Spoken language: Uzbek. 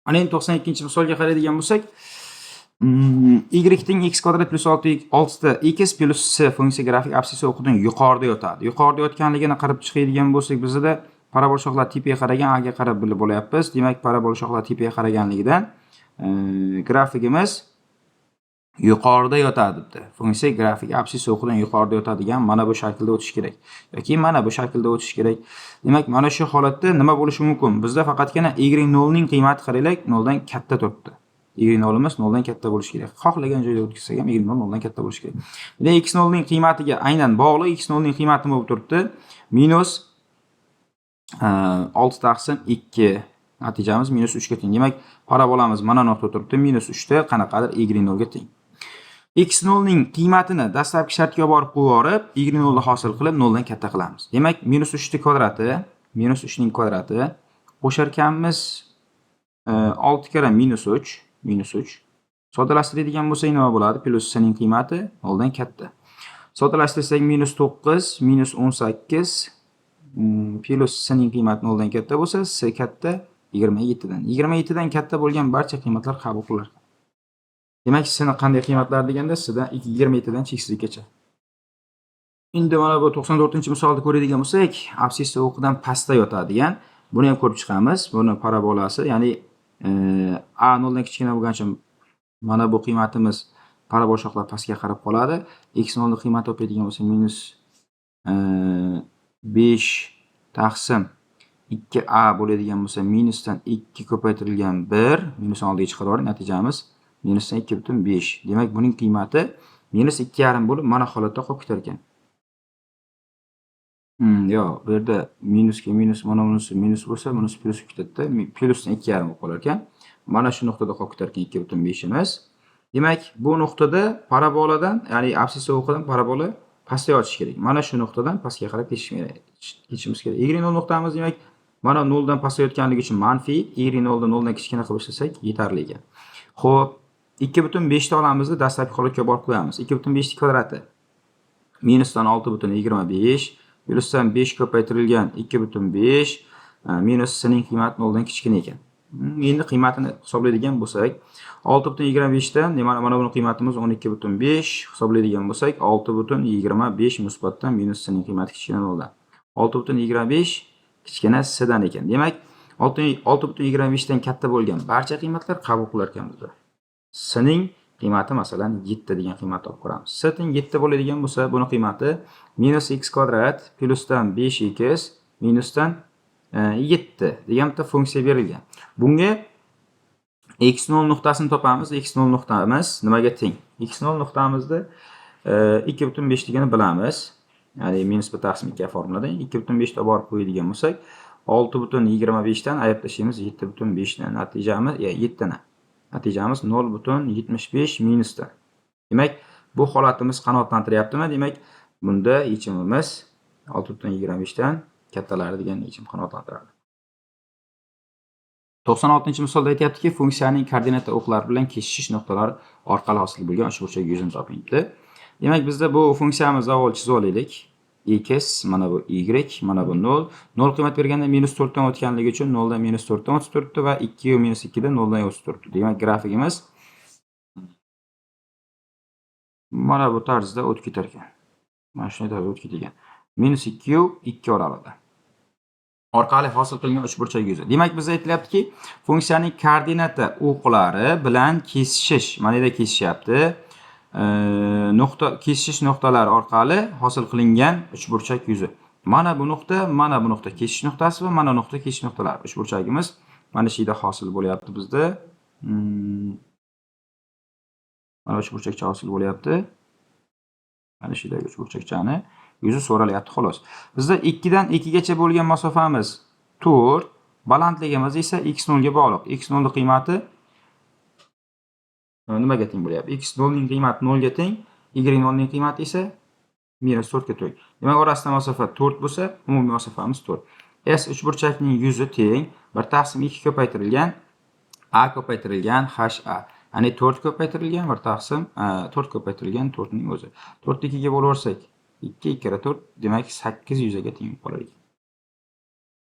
Ana endi 92-misolga qaraydigan bo'lsak, y teng x kvadrat plyus 6 6ta x plyus c funksiya grafik absissa o'qidan yuqorida yotadi. Yuqorida yotganligini qarab chiqadigan bo'lsak, bizda parabola shoxlar tepaga qaragan, a ga qarab bilib olyapmiz. Demak, parabola shoxlar tepaga qaraganligidan grafikimiz yuqorida yotadi debdi. Funksiya grafik absissa o'qidan yuqorida yotadigan mana bu shaklda o'tishi kerak yoki mana bu shaklda o'tishi kerak. Demak, mana shu holatda nima bo'lishi mumkin? Bizda faqatgina y0 ning qiymati qaranglar 0 dan katta turibdi. Y0imiz 0 dan katta bo'lishi kerak. Xohlagan joyda o'tkazsak ham y0 0 dan katta bo'lishi kerak. Endi x0 ning qiymatiga aynan bog'liq. X0 ning qiymati nima bo'lib turibdi? Minus 6 taqsim 2, natijamiz minus 3 ga teng. Demak, parabolamiz mana nuqta turibdi, minus 3 da qanaqadir y0 ga teng. X0 ning qiymatini dastlabki shartga borib qo'yib yuborib, y0 ni hosil qilib 0 dan katta qilamiz. Demak, minus 3 ning kvadrati, minus 3 ning kvadrati qo'shar ekanmiz 6 karra minus 3, minus 3. Soddalashtiradigan bo'lsak nima bo'ladi? Plyus c ning qiymati 0 dan katta. Soddalashtirsak minus 9, minus 18, plyus c ning qiymati 0 dan katta bo'lsa, c katta 27 dan. 27 dan katta bo'lgan barcha qiymatlar qabul qilinadi. Demak, c ni qanday qiymatlar deganda, c dan 27 dan cheksizlikkacha. Endi mana bu 94-misolni ko'radigan bo'lsak, absissa o'qidan pastda yotadigan. Buni ham ko'rib chiqamiz. Buni parabolasi, ya'ni a 0 dan kichkina bo'lgani uchun mana bu qiymatimiz parabol shoxlar pastga qarab qoladi. X0 ning qiymati topadigan bo'lsak minus 5 taqsim 2a bo'ladigan bo'lsa, minusdan 2 ko'paytirilgan 1, minusni oldiga chiqarib yuboring, natijamiz minusdan 2,5. Demak, buning qiymati minus 2,5 bo'lib, mana holatda qolib ketar ekan. Yo'q, bu yerda minusga minus, mana bunisi minus bo'lsa, bunisi plyus bo'lib ketadi-da. Plyusdan 2,5 bo'lib qolar ekan. Mana shu nuqtada qolib ketar ekan 2,5imiz. Demak, bu nuqtada paraboladan, ya'ni absissa o'qidan parabola pastga yotishi kerak. Mana shu nuqtadan pastga qarab ketishimiz kerak. Y0 nuqtamiz, demak, mana 0 dan pastga yotganligi uchun manfiy, Y0 ni 0 dan kichkina qilib ishlasak yetarli ekan. Xo'p, 2,5 ta olamizda dastlabki holatga borib qo'yamiz. 2,5 ning kvadrati minusdan 6,25 plyusdan 5 ko'paytirilgan 2,5 minus c ning qiymati 0 dan kichkina ekan. Endi qiymatini hisoblaydigan bo'lsak, 6,25 dan, demak, mana buni qiymatimiz 12,5 hisoblaydigan bo'lsak, 6,25 musbatdan minus c ning qiymati kichkina 0 dan. 6,25 kichkina c dan ekan. Demak, 6,25 dan katta bo'lgan barcha qiymatlar qabul qilar ekan bizda. C ning qiymati masalan 7 degan qiymat olib ko'ramiz. C teng 7 bo'ladigan bo'lsa, buni qiymati minus x kvadrat plyusdan 5x minusdan 7 degan bitta funksiya berilgan. Bunga x0 nuqtasini topamiz. X0 nuqtamiz nimaga teng? X0 nuqtamizda 2,5 degani bilamiz. Ya'ni minus 1 taqsim 2 formuladan 2,5 ta borib qo'yadigan bo'lsak, 6,25 dan ayirib tashlaymiz 7,5 ni. Natijamiz 7 ni. Natijamiz 0,75 minusdan. Demak, bu holatimiz qanoatlantiryaptimi? Demak, bunda yechimimiz 6,25 dan kattalari degan yechim qanoatlantiradi. 96-misolda aytyaptiki, funksiyaning koordinata o'qlari bilan kesishish nuqtalari orqali hosil bo'lgan uchburchak yuzini toping debdi. Demak, bizda bu funksiyamizni avval chizib olaylik. X, mana bu y, mana bu 0. 0 qiymat berganda minus 4 dan o'tganligi uchun 0 dan minus 4 dan o'tib turibdi va 2 minus 2 dan 0 dan o'tib turibdi. Demak, grafikimiz mana bu tarzda o'tib ketar ekan. Mana shunday tarzda o'tib ketgan. Minus 2 2 oralig'ida orqali hosil qilingan uchburchak yuzi. Demak, bizga aytilyaptiki, funksiyaning koordinata o'qlari bilan kesishish, mana yerda kesishyapti. Nuqta kesishish nuqtalari orqali hosil qilingan uchburchak yuzi. Mana bu nuqta, mana bu nuqta kesishish nuqtasi va mana nuqta kesishish nuqtalari. Uchburchagimiz mana shu yerda hosil bo'lyapti bizda. Mana uchburchakcha hosil bo'lyapti. Mana shu yerdagi uchburchakchani yuzi so'ralyapti xolos. Bizda 2 dan 2 gacha bo'lgan masofamiz 4, balandligimiz esa x0 ga bog'liq. X0 ning qiymati nimaga teng bo'lyapti? X0 ning qiymati 0 ga teng, Y0 ning qiymati esa minus 4 ga teng. Demak, orasida masofa 4 bo'lsa, umumiy masofamiz 4. S uchburchakning yuzi teng 1 taqsim 2 ko'paytirilgan a ko'paytirilgan h a. Ya'ni 4 ko'paytirilgan 1 taqsim 4 ko'paytirilgan 4 ning o'zi. 4 ni 2 ga bo'laversak, 2 2 karra 4, demak 8 yuzaga teng bo'lib qolar ekan.